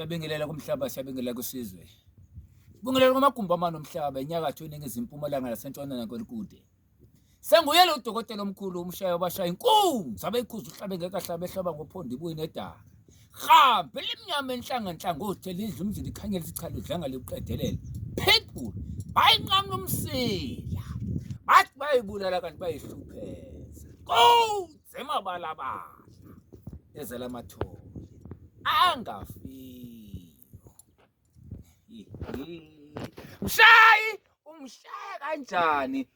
Siyabingelela kumhlaba, siyabingelela kusizwe. Bingelela kwamagumbi amane omhlaba, enyakatho, eningizimu, impumalanga nasentshonalanga kwelikude. Senguye lo dokotela omkhulu umshaya obashaya inkunzi abeyikhuza uhlabe ngeke ahlabe ehlaba ngophondo ibuye nedaka. Hambe limnyama enhlanga nhlangothi elidla umzila ikhanyela isichalo idlanga liqedelele. Pitbull bayinqamula umsila. Bathi bayibulala kanti bayihlupheza. Kunze emabalabala ezela amathole angafiyo. Mshayi umshaya kanjani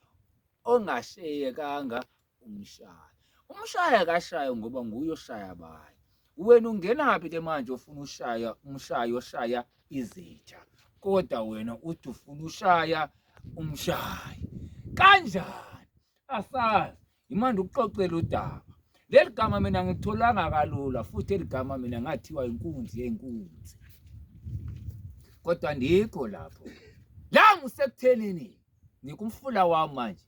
ongasheyekanga umshaya? Umshaya akashaye ngoba nguye oshaya abanye. Wena ungenaphi ke manje ufuna ushaya umshayi oshaya izitha, kodwa wena uthi ufuna ushaya umshayi kanjani? Asazi. Imanje ukuxoxela udaba. Leli gama mina ngitholanga kalula futhi eli gama mina ngathiwa inkunzi yenkunzi. Kodwa ndikho lapho. La ngisekuthenini ngikumfula wami manje.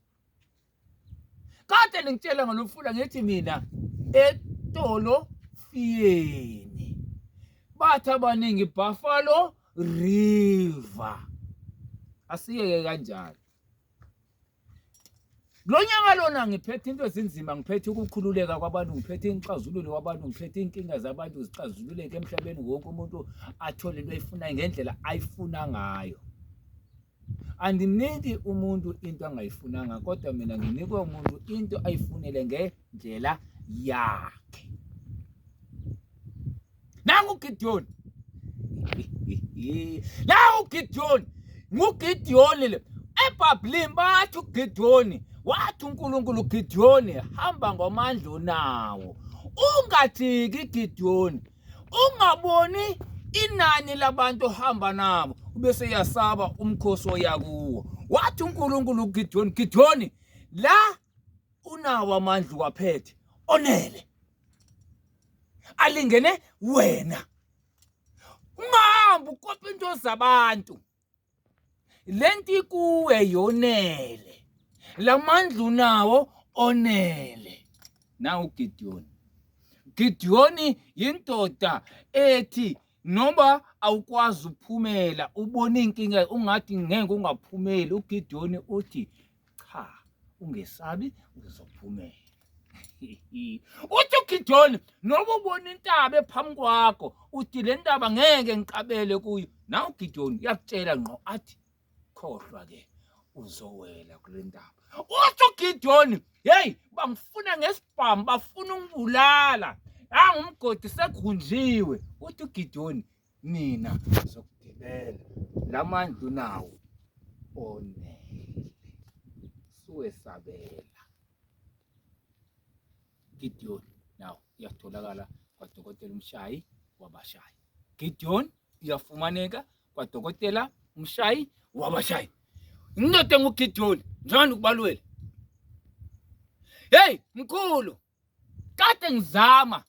Kade ningitshela ngalomfula ngithi mina etolo fiyeni. Bathi abaningi Buffalo River. Asiyeke kanjalo. Lo nyaka lona ngiphethe into ezinzima, ngiphethe ukukhululeka kwabantu, ngiphethe inxazululo kwabantu, ngiphethe inkinga zabantu zixazululeke emhlabeni wonke umuntu athole into ayifunayo ngendlela ayifuna ngayo. Andimniki umuntu into angayifunanga kodwa mina nginikwe umuntu into ayifunele ngendlela yakhe. Nangu uGidiyoni. Nangu uGidiyoni. NguGidiyoni le. EBhayibhelini bathi uGidiyoni wathi uNkulunkulu uGidiyoni hamba ngomandla onawo. Ungajiki Gidiyoni. Ungaboni inani labantu ohamba nabo ubese uyasaba umkhosi oya kuwo. Wathi uNkulunkulu uGidiyoni, Gidiyoni la unawo amandla uwaphethe onele. Alingene wena. Ungahambi ukopa into zabantu. Lento ikuwe yonele. Lamandla unawo onele. Na uGidiyoni. Gidiyoni yindoda ethi noma awukwazi ukuphumela ubona inkinga ungathi ngeke ungaphumeli uGidiyoni uthi cha ungesabi uzophumela. Uthi uGidiyoni noma ubona intaba ephambi kwakho uthi le ntaba ngeke ngiqabele kuyo. Na uGidiyoni uyakutshela ngqo athi khohlwa ke uzowela kule ntaba. Uthi uGidiyoni hey bangifuna ngesibhamu bafuna ungibulala. Angumgodi segunjiwe. Uthi uGidiyoni mina ngizokugibela lamandla unawo onele. Suwesabela. Gideon now uyatholakala kwadokotela umshayi wabashayi. Gideon uyafumaneka kwadokotela umshayi wabashayi. Indoda enguGideon njani ukubalwela? Hey mkhulu, kade ngizama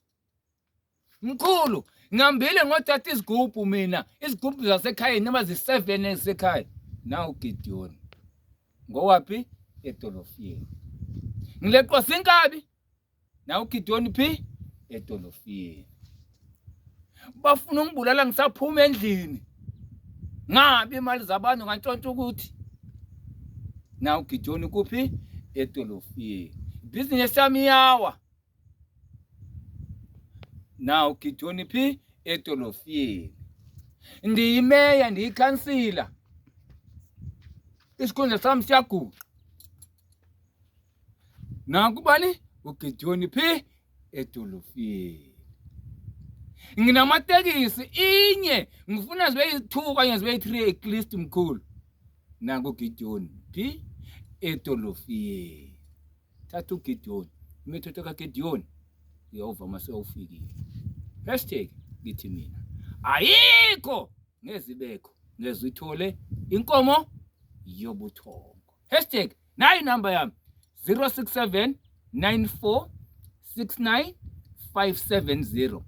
Mkhulu, ngihambile ngothatha izigubhu mina, izigubhu zasekhaya noma zi-seven ezisekhaya. Nawu Gideon. Ngowaphi? Edolofiyeni. Ngileqwa sinkabi. Nawu Gideon phi? Edolofiyeni. Bafuna ungibulala ngisaphuma endlini. Ngabi imali zabantu ngantshontsha ukuthi. Nawu Gideon kuphi? Edolofiyeni. Ibhizinesi yami iyawa. Now Gidoni phi edolofiyeni. Ndiyimeya ndiyikhansila. Isikhundla sami siyaguqa. Nanku bani uGidoni phi edolofiyeni. Nginamatekisi inye ngifuna zibe yi-2 okanye zibe yi-3 at least mkhulu. Nanku uGidoni phi edolofiyeni. Thatha uGidiyoni, imithetho kaGidiyoni Yehova uma sewufikile. Hashtag ngithi mina ayikho ngezibekho ngeze uthole inkomo yobuthongo. Hashtag nayi inamba yami 067 94 69 570.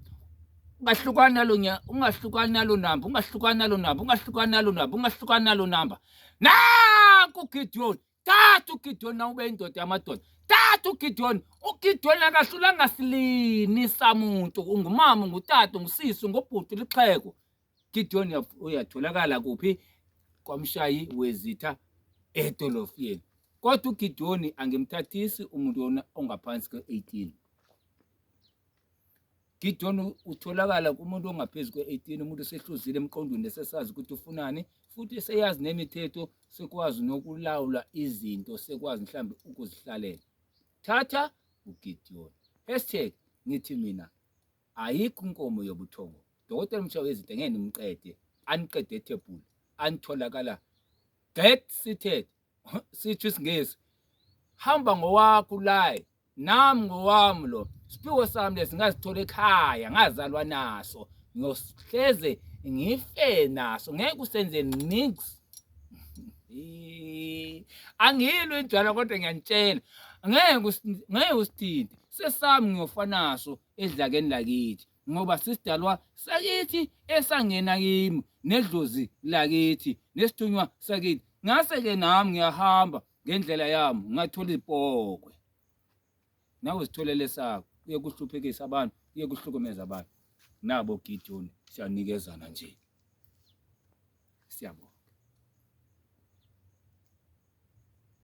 Ungahlukani nalo nya, ungahlukani nalo namba, ungahlukani nalo namba, ungahlukani nalo namba, ungahlukani nalo namba. Nanku uGidiyoni Thatha uGidiyoni na ube indoda yamadoda. Thatha uGidiyoni. UGidiyoni akahlulanga silini samuntu. Ungumama, ungutata, ungusisi, ungubhuti, lixhego. Gideon uyatholakala kuphi? Kwamshayi wezitha edolofiyeni. Kodwa uGideyoni angimthathisi umuntu ongaphansi kwe-18. Gideon utholakala kumuntu ongaphezu kwe-18, umuntu osehluzile emqondweni esesazi ukuthi ufunani futhi eseyazi nemithetho, sekwazi nokulawula izinto, sekwazi mhlawumbe ukuzihlalela. Thatha uGideon. Hashtag ngithi mina ayikho inkomo yobuthongo. Dokotela umshayi wezinto ngeke nimqede, aniqede ethebhula, anitholakala get seated sitsho isingesi hamba ngowakho ulaye nami ngowami lo siphiwo sami lesi ngazithola ekhaya ngazalwa naso ngiyohleze ngife naso ngeke usenze nix angilwi injalo kodwa ngiyanitshela ngeke ngeke usithinte sesami ngiyofa naso edlakeni lakithi ngoba sisidalwa sakithi esangena kimi nedlozi lakithi nesithunywa sakithi ngase-ke nami ngiyahamba ngendlela yami ngathola izipokwe nawe zitholele sakho uye kuhluphekisa abantu uye kuhlukumeza abantu nabo Gideon siyanikezana nje siyabonga.